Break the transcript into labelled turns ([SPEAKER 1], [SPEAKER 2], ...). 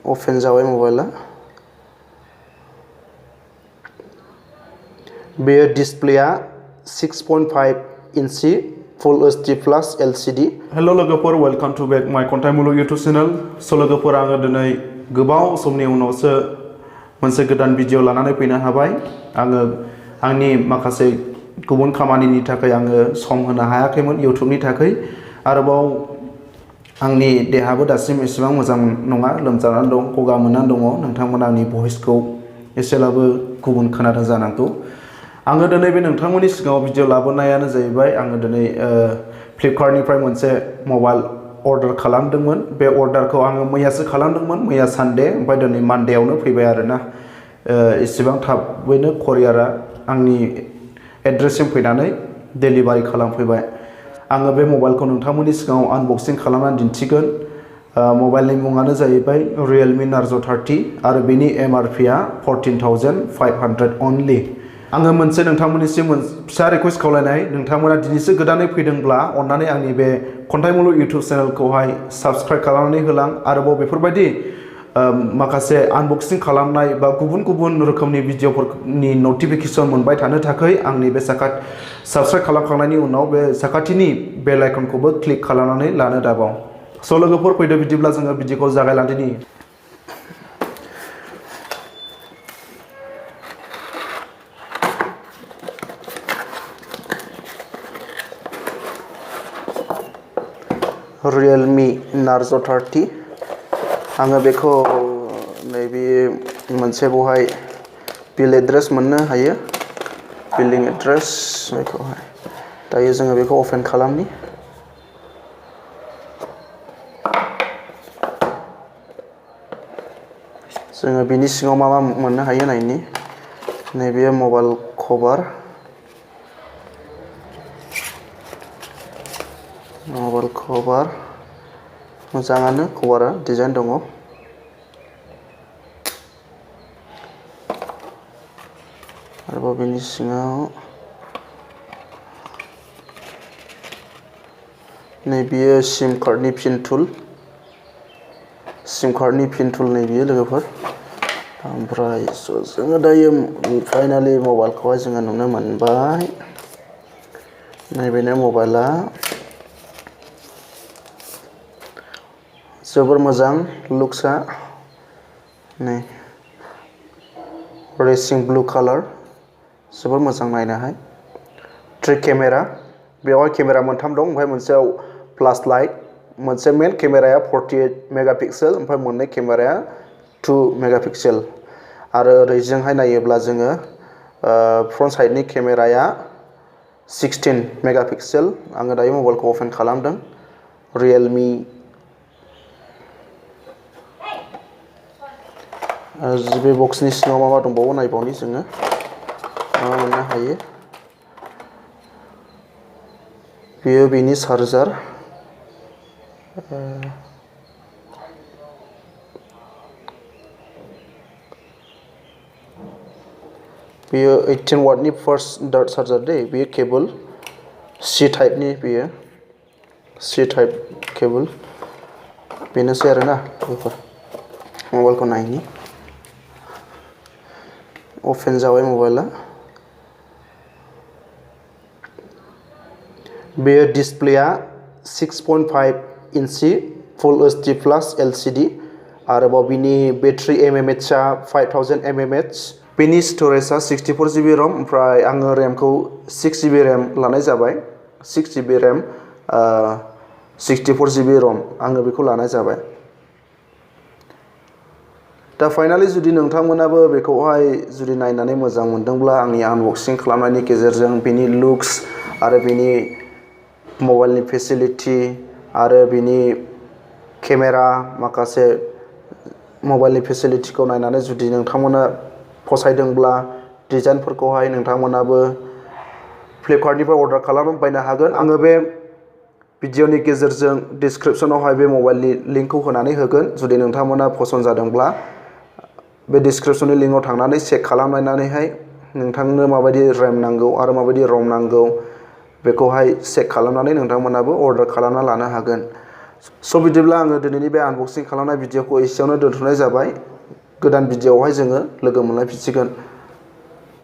[SPEAKER 1] Open जाबाय मबाइला बेयो डिसप्लेया 6.5 इंची फुल एचडी प्लस एलसीडी।
[SPEAKER 2] हेलो लोगोफोर, वेलकाम टू बेक माय खन्थाइ मुलुग यूट्यूब चेनेल। स' लोगोफोर, आङो दिनै गोबाव समनि उनावसो मोनसे गोदान भिडिअ लानानै फैनो हाबाय। आङो आंनि माखासे गुबुन खामानिनि थाखाय आङो सम होनो हायाखैमोन इउट्यूबनि थाखाय। आरोबाव आंनि देहाबो दासिम एसेबां मोजां नङा, लोमजानानै दं, गगा मोननानै दङ। नोंथांमोना आंनि भइसखौ एसेब्लाबो गुबुन खोनादों जानांगौ। आङो दिनै बे नोंथांमोननि सिगाङाव भिडिअ लाबोनायानो जाहैबाय, आङो दिनै फ्लिपकार्टनिफ्राय मोनसे मबाइल अर्डार खालामदोंमोन। बे अर्डारखौ आङो मैयासो खालामदोंमोन, मैया सानडे, ओमफ्राय दिनै मानडेआवनो फैबाय आरोना। इसेबां थाबैनो करियारा आंनि एड्रेससिम फैनानै डेलिभारि खालामफैबाय। आङो बे मबाइलखौ नोंथांमोननि सिगाङाव आनबक्सिं खालामनानै दिन्थिगोन। मबाइलनि मुङानो जाहैबाय रियेलमि नार्ज' 30 आरो बेनि एमआरपिआ 14,500 अनलि। आङो मोनसे नोंथांमोननिसिम फिसा रिकुवेस्ट खावलायनाय, नोंथांमोना दिनैसो गोदानै फैदोंब्ला अन्नानै आंनि बे खन्थाइ मुलुग इउट्युब चेनेलखौहाय साबस्क्राइब खालामनानै होलां। आरोबाव बेफोरबायदि माखासे आनबक्सिं खालामनाय बा गुबुन गुबुन रोखोमनि भिडिअफोरनि नटिफिकेसन मोनबाय थानो थाखाय आंनि बे साबस्क्राइब खालामखांनायनि उनाव बे साखाथिनि बेल आइकनखौबो क्लिक खालामनानै लानो दाबाव। स' लोगोफोर, फैदो बिदिब्ला जोङो भिडिअखौ जागायलांदिनि।
[SPEAKER 1] रियेलमि नार्ज' 30 आङो बेखौ नैबे मोनसे बहाय बिल एड्रेस मोननो हायो, बिलिं एड्रेस। बेखौहाय दायो जोङो बेखौ अपेन खालामनि। जोङो बिनि सिङाव मा मा मोननो हायो नायनि। नैबे मबाइल कभार, मोजाङानो कभारा, डिजाइन दङ। आरोबाव बेनि सिङाव नैबेयो सिम कार्डनि पिन टुल, नैबेयो लोगोफोर। ओमफ्राय जोङो दायो फाइनालि मबाइलखौहाय जोङो नुनो मोनबाय। नैबेनो मबाइला जोबोर मोजां लुक्सआ। नै रेसिं ब्लु कालार, जोबोर मोजां नायनोहाय। ट्रि केमेरा, बेवहाय केमेरा मोनथाम दं, ओमफ्राय मोनसेयाव फ्लास लाइट। मोनसे मेन केमेराया 48 मेगापिक्सेल, ओमफ्राय मोननै केमेराया 2 मेगापिक्सेल। आरो ओरैजोंहाय नायोब्ला जोङो फ्रन्ट साइडनि केमेराया 16 मेगापिक्सेल। आङो दायो मबाइलखौ अपेन खालामदों। रियेलमि बे बक्सनि सिङाव मा मा दंबावो नायबावनि जोङो, मा मोननो हायो। बेयो बेनि चार्जार, बेयो 18 वाटनि फार्स्ट डार्ट चार्जार दे। बेयो केबोल C टाइपनि, बेयो C टाइप केबोल। बेनोसै आरोना बेफोर। मबाइलखौ नायनि। अपेन जाबाय मबाइला। बेयो डिसप्लेया 6.5 इंची फुल एचडी प्लस एलसीडी। आरोबाव बिनि बेटारि एमएमएचआ 5000 mAh। बेनि स्टरेजआ 64 GB रम। ओमफ्राय आङो रेमखौ 6 GB रेम लानाय जाबाय। 6 GB रेम 64 GB रम, आङो बेखौ लानाय जाबाय। दा फाइनालि जुदि नोंथांमोनाबो बेखौहाय जुदि नायनानै मोजां मोनदोंब्ला, आंनि आनबक्सिं खालामनायनि गेजेरजों बेनि लुक्स आरो बेनि मबाइलनि फेसिलिटि आरो बेनि केमेरा माखासे मबाइलनि फेसिलिटिखौ नायनानै जुदि नोंथांमोना फसायदोंब्ला, डिजाइनफोरखौहाय नोंथांमोनाबो फ्लिपकार्टनिफ्राय अर्डार खालामनानै बायनो हागोन। आङो बे भिडिअनि गेजेरजों डिसक्रिपसनावहाय बे मबाइलनि लिंकखौ होनानै होगोन। जुदि नोंथांमोना पसन्द जादोंब्ला बे डिसक्रिपसननि लिंकआव थांनानै चेक खालामनानैहाय नोंथांनो माबायदि रेम नांगौ आरो माबायदि रम नांगौ बेखौहाय चेक खालामनानै नोंथांमोनाबो अर्डार खालामना लानो हागोन। स' बिदिब्ला आङो दिनैनि बे आनबक्सिं खालामनाय भिडिअखौ एसेयावनो दोनथ'नाय जाबाय। गोदान भिडिअआवहाय जोङो लोगो मोनलायफिनसिगोन।